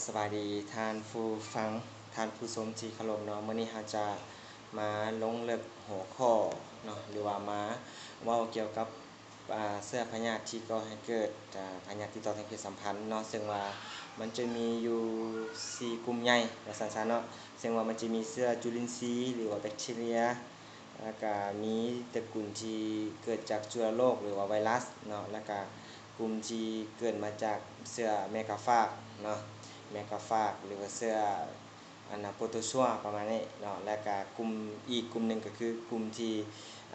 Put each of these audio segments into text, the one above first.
ສະບາຍດີທ່ານຜູ້ຟັງ, ທ່ານຜູ້ຊົມທີ່ເຄົາລົບເນາະ, ມື້ນີ້ເຮົາຈະມາລົງເລິກຫົວຂໍ້ເນາະ ຫຼືວ່າມາເວົ້າກ່ຽວກັບ ອ່າ ເຊື້ອພະຍາດທີ່ກໍ່ໃຫ້ເກີດ ອ່າ ພະຍາດຕິດຕໍ່ທາງເພດສຳພັນເນາະ, ເຊິ່ງວ່າມັນຈະມີຢູ່ສີ່ກຸ່ມໃຫຍ່ວ່າຊັ້ນຊະເນາະ, ເຊິ່ງວ່າມັນຈະມີເຊື້ອຈຸລິນຊີ ຫຼືວ່າແບັກທີເຣຍ, ແລ້ວກະມີຕະກຸນທີ່ເກີດຈາກຈຸລະໂລກ ຫຼືວ່າໄວຣັສເນາະ, ແລ້ວກະກຸ່ມທີ່ເກີດມາຈາກເຊື້ອແມກາຟາກເນາະ, ແມກາຟາກ ຫຼືວ່າເຊື້ອ ອັນນ່າ ໂປໂຕຊັວ ປະມານນີ້ເນາະ, ແລ້ວກະກຸ່ມ ອີກກຸ່ມໜຶ່ງກໍຄືກຸ່ມທີ່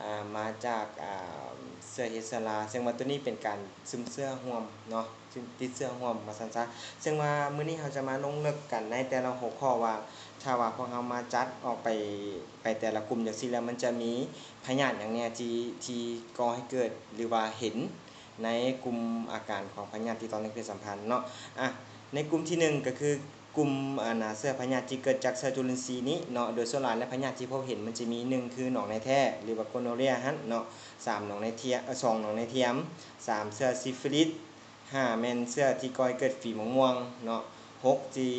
ອ່າ ມາຈາກ ອ່າ ເຊື້ອເຫັດເຊື້ອລາ, ເຊິ່ງວ່າໂຕນີ້ເປັນການຊຶມເຊື້ອຮ່ວມເນາະ, ຕິດເຊື້ອຮ່ວມວ່າຊັ້ນຊະ. ເຊິ່ງວ່າມື້ນີ້ເຮົາຈະມາລົງເລິກກັນໃນແຕ່ລະຫົວຂໍ້ວ່າ ຖ້າວ່າພວກເຮົາມາຈັດອອກໄປ ໄປແຕ່ລະກຸ່ມຈັ່ງຊີ້ແລ້ວ ມັນຈະມີພະຍາດຫຍັງແດ່ທີ່ ທີ່ກໍ່ໃຫ້ເກີດ ຫຼືວ່າເຫັນໃນກຸ່ມອາການຂອງພະຍາດຕິດຕໍ່ທາງເພດສຳພັນເນາະ. ອະ ໃນກຸ່ມທີໜຶ່ງກໍຄື ກຸ່ມ ອັນນ່າ ເຊື້ອພະຍາດທີ່ເກີດຈາກເຊື້ອຈຸລິນຊີນີ້ເນາະ, ໂດຍສ່ວນຫຼາຍແລ້ວພະຍາດທີ່ພົບເຫັນມັນຈະມີ ໜຶ່ງ ຄືໜອງໃນແທ້ ຫຼືວ່າໂກໂນເຣຍຫັ້ນເນາະ, ສາມ ໜອງໃນທຽມ ເອີ ສອງ ໜອງໃນທຽມ, ສາມ ເຊື້ອຊີຟິລິດ, ຫ້າ ແມ່ນເຊື້ອທີ່ກໍ່ໃຫ້ເກີດຝີໝາກມ່ວງເນາະ, ຫົກ ທີ່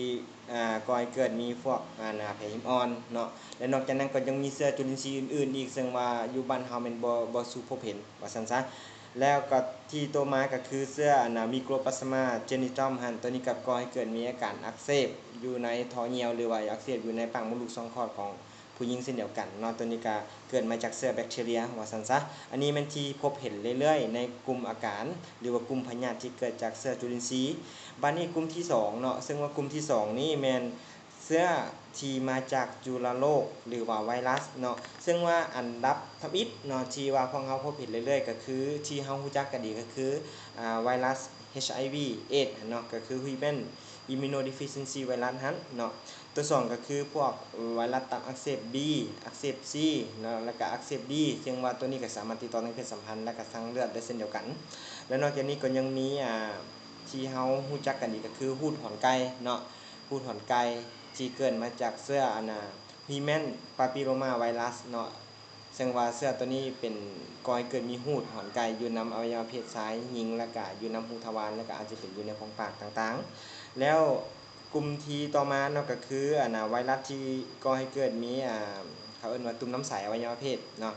ອ່າ ກໍ່ໃຫ້ເກີດມີພວກ ອັນນ່າ ແຜຫິມອ່ອນເນາະ, ແລະ ນອກຈາກນັ້ນກໍຍັງມີເຊື້ອຈຸລິນຊີອື່ນໆອີກ ເຊິ່ງວ່າຢູ່ບ້ານເຮົາແມ່ນບໍ່ ບໍ່ສູ່ພົບເຫັນວ່າຊັ້ນຊະ. ແລ້ວກໍທີ່ຕໍ່ມາກໍຄືເຊື້ອ ອັນນ່າ Mycoplasma genitum ຫັ້ນ, ໂຕນີ້ກໍກໍ່ໃຫ້ເກີດມີອາການອັກເສບຢູ່ໃນທໍ່ຍ່ຽວ ຫຼືວ່າອັກເສບຢູ່ໃນປາກມົດລູກຊ່ອງຄອດຂອງຜູ້ຍິງເຊັ່ນດຽວກັນເນາະ, ໂຕນີ້ກໍເກີດມາຈາກເຊື້ອແບັກທີເຣຍວ່າຊັ້ນຊະ. ອັນນີ້ແມ່ນທີ່ພົບເຫັນເລື້ອຍໆໃນກຸ່ມອາການ ຫຼືວ່າກຸ່ມພະຍາດທີ່ເກີດຈາກເຊື້ອຈຸລິນຊີ. ບາດນີ້ກຸ່ມທີສອງເນາະ, ເຊິ່ງວ່າກຸ່ມທີສອງນີ້ແມ່ນ ເຊື້ອທີ່ມາຈາກຈຸລະໂລກ ຫຼືວ່າໄວຣັສເນາະ, ເຊິ່ງວ່າອັນດັບທຳອິດເນາະ ທີ່ວ່າພວກເຮົາພົບເຫັນເລື້ອຍໆ ກໍຄືທີ່ເຮົາຮູ້ຈັກກັນດີກໍຄື ອ່າ ໄວຣັສ HIV AIDS ເນາະ, ກໍຄື Human Immunodeficiency Virus ຫັ້ນເນາະ. ຕົວສອງກໍຄືພວກໄວຣັສຕັບອັກເສບ B ອັກເສບ C ເນາະ ແລ້ວກໍອັກເສບ D, ເຊິ່ງວ່າຕົວນີ້ກໍສາມາດຕິດຕໍ່ທາງເພດສຳພັນ ແລ້ວກໍທາງເລືອດໄດ້ເຊັ່ນດຽວກັນ. ແລະ ນອກຈາກນີ້ກໍຍັງມີ ອ່າ ທີ່ເຮົາຮູ້ຈັກກັນດີກໍຄືຫູດຫອນໄກ່ເນາະ, ຫູດຫອນໄກ່ທີ່ເກີດມາຈາກເຊື້ອ ອັນນ່າ Human Papilloma Virus ເນາະ, ເຊິ່ງວ່າເຊື້ອໂຕນີ້ເປັນ ກໍ່ໃຫ້ເກີດມີຫູດຫອນໄກ່ຢູ່ນຳອະໄວຍະວະເພດຊາຍຍິງ ແລ້ວກະຢູ່ນຳຮູທະວານ ແລ້ວກະອາດຈະເປັນຢູ່ໃນຂອງປາກຕ່າງໆ. ແລ້ວກຸ່ມທີ່ຕໍ່ມາເນາະ ກໍຄື ອັນນ່າ ໄວຣັສທີ່ກໍ່ໃຫ້ເກີດມີ ອ່າ ເຂົາເອີ້ນວ່າຕຸ່ມນ້ຳໃສອະໄວຍະວະເພດເນາະ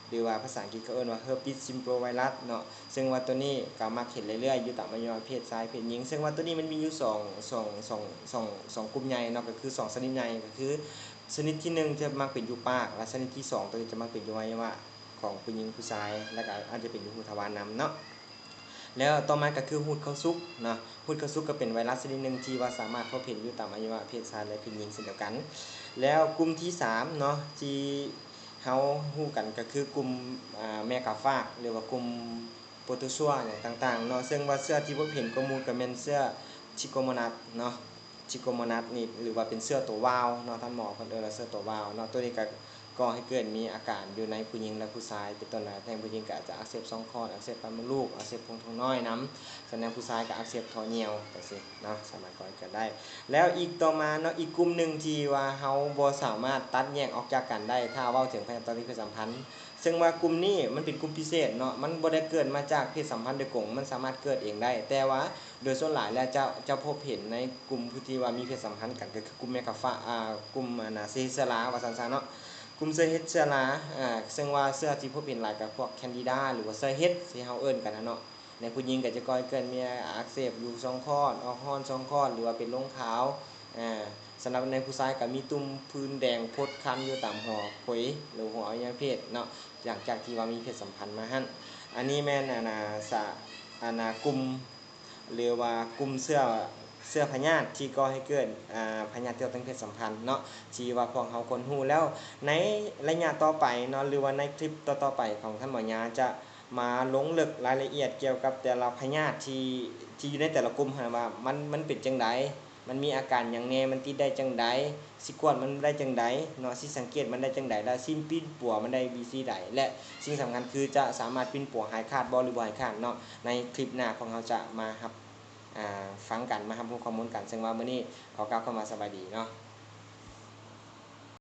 ຫຼືວ່າພາສາອັງກິດເຂົາເອີ້ນວ່າ Herpes Simplex Virus ເນາະ, ເຊິ່ງວ່າໂຕນີ້ກໍມັກເຫັນເລື້ອຍໆຢູ່ຕາມອະໄວຍະວະເພດຊາຍເພດຍິງ, ເຊິ່ງວ່າໂຕນີ້ມັນມີຢູ່ສອງ ສອງ ສອງ ສອງ ສອງກຸ່ມໃຫຍ່ເນາະ, ກໍຄືສອງຊະນິດໃຫຍ່ ກໍຄືຊະນິດທີໜຶ່ງຈະມັກເປັນຢູ່ປາກ ແລະ ຊະນິດທີສອງໂຕນີ້ຈະມັກເປັນຢູ່ອະໄວຍະວະຂອງຜູ້ຍິງຜູ້ຊາຍ ແລ້ວກໍອາດຈະເປັນຢູ່ຮູທະວານນຳເນາະ. ແລ້ວຕໍ່ມາກໍຄືຫູດເຂົ້າສຸກເນາະ, ຫູດເຂົ້າສຸກກໍເປັນໄວຣັສຊະນິດໜຶ່ງທີ່ວ່າສາມາດພົບເຫັນຢູ່ຕາມອະໄວຍະວະເພດຊາຍ ແລະ ເພດຍິງເຊັ່ນດຽວກັນ. ແລ້ວກຸ່ມທີສາມເນາະ ທີ່ເຮົາຮູ້ກັນກໍຄືກຸ່ມ ອ່າ ແມກາຟາກ ຫຼືວ່າກຸ່ມໂປໂຕຊັວຫຍັງຕ່າງໆເນາະ, ເຊິ່ງວ່າເຊື້ອທີ່ພົບເຫັນກວ່າໝູ່ກໍແມ່ນເຊື້ອ Trichomonas ເນາະ, Trichomonas ນີ້ ຫຼືວ່າເປັນເຊື້ອໂຕວາວເນາະ, ທ່ານໝໍເພິ່ນເອີ້ນວ່າເຊື້ອໂຕວາວເນາະ, ໂຕນີ້ກໍ ກໍ່ໃຫ້ເກີດມີອາການຢູ່ໃນຜູ້ຍິງ ແລະ ຜູ້ຊາຍ ເປັນຕົ້ນວ່າແຕ່ງຜູ້ຍິງກໍອາດຈະອັກເສບຊ່ອງຄອດ, ອັກເສບປາກມົດລູກ, ອັກເສບໂພງທ້ອງນ້ອຍນຳ, ສ່ວນໃນຜູ້ຊາຍກໍອັກເສບທໍ່ຍ່ຽວ ຈັ່ງຊີ້ເນາະ, ສາມາດກໍ່ໃຫ້ເກີດໄດ້. ແລ້ວອີກຕໍ່ມາເນາະ, ອີກກຸ່ມໜຶ່ງທີ່ວ່າເຮົາບໍ່ສາມາດຕັດແຍກອອກຈາກກັນໄດ້ ຖ້າເວົ້າເຖິງພະຍາດຕໍ່ເພດສຳພັນ, ເຊິ່ງວ່າກຸ່ມນີ້ມັນເປັນກຸ່ມພິເສດເນາະ, ມັນບໍ່ໄດ້ເກີດມາຈາກເພດສຳພັນໂດຍກົງ, ມັນສາມາດເກີດເອງໄດ້, ແຕ່ວ່າ ໂດຍສ່ວນຫຼາຍແລ້ວຈະ ຈະພົບເຫັນໃນກຸ່ມຜູ້ທີ່ວ່າມີເພດສຳພັນກັນ ກໍຄືກຸ່ມແມກາຟາກ ອ່າ ກຸ່ມ ອັນນ່າ ເຊື້ອເຫັດເຊື້ອລາວ່າຊັ້ນຊະເນາະ, ກຸ່ມເຊື້ອເຫັດເຊື້ອລາ ອ່າ ເຊິ່ງວ່າເຊື້ອທີ່ພົບເຫັນຫຼາຍກໍພວກ Candida ຫຼືວ່າເຊື້ອເຫັດທີ່ເຮົາເອີ້ນກັນນະເນາະ, ໃນຜູ້ຍິງກໍຈະກໍ່ໃຫ້ເກີດມີອັກເສບຢູ່ຊ່ອງຄອດ, ອອກຮ້ອນຊ່ອງຄອດ ຫຼືວ່າເປັນລົງຂາວ, ອ່າ ສຳລັບໃນຜູ້ຊາຍກໍມີຕຸ່ມຜື່ນແດງພົດຄັນຢູ່ຕາມຫົວໂພຍ ຫຼືຫົວອະໄວຍະເພດເນາະ, ຫຼັງຈາກທີ່ວ່າມີເພດສຳພັນມາຫັ້ນ. ອັນນີ້ແມ່ນ ອັນນ່າ ສະ ອັນນ່າ ກຸ່ມ ຫຼືວ່າກຸ່ມເຊື້ອ ເຊື້ອພະຍາດທີ່ກໍ່ໃຫ້ເກີດ ອ່າ ພະຍາດຕິດຕໍ່ທາງເພດສຳພັນເນາະ ທີ່ວ່າພວກເຮົາຄວນຮູ້ແລ້ວ. ໃນໄລຍະຕໍ່ໄປເນາະ ຫຼືວ່າໃນຄລິບຕໍ່ໆໄປຂອງທ່ານໝໍຢາ ຈະມາລົງເລິກລາຍລະອຽດກ່ຽວກັບແຕ່ລະພະຍາດທີ່ ທີ່ຢູ່ໃນແຕ່ລະກຸ່ມຫັ້ນວ່າ ມັນ ມັນເປັນຈັ່ງໃດ, ມັນມີອາການຫຍັງແດ່, ມັນຕິດໄດ້ຈັ່ງໃດ, ຊິກວດມັນໄດ້ຈັ່ງໃດເນາະ, ຊິສັງເກດມັນໄດ້ຈັ່ງໃດ ແລະ ຊິປິ່ນປົວມັນໄດ້ວິທີໃດ ແລະ ສິ່ງສຳຄັນຄືຈະສາມາດປິ່ນປົວຫາຍຂາດບໍ່ ຫຼືບໍ່ຫາຍຂາດເນາະ. ໃນຄລິບໜ້າພວກເຮົາຈະມາຮັບ ອ່າ ຟັງກັນ, ມາຮັບຮູ້ຂໍ້ມູນກັນ. ເຊິ່ງວ່າມື້ນີ້ຂໍກ່າວຄຳວ່າສະບາຍດີເນາະ.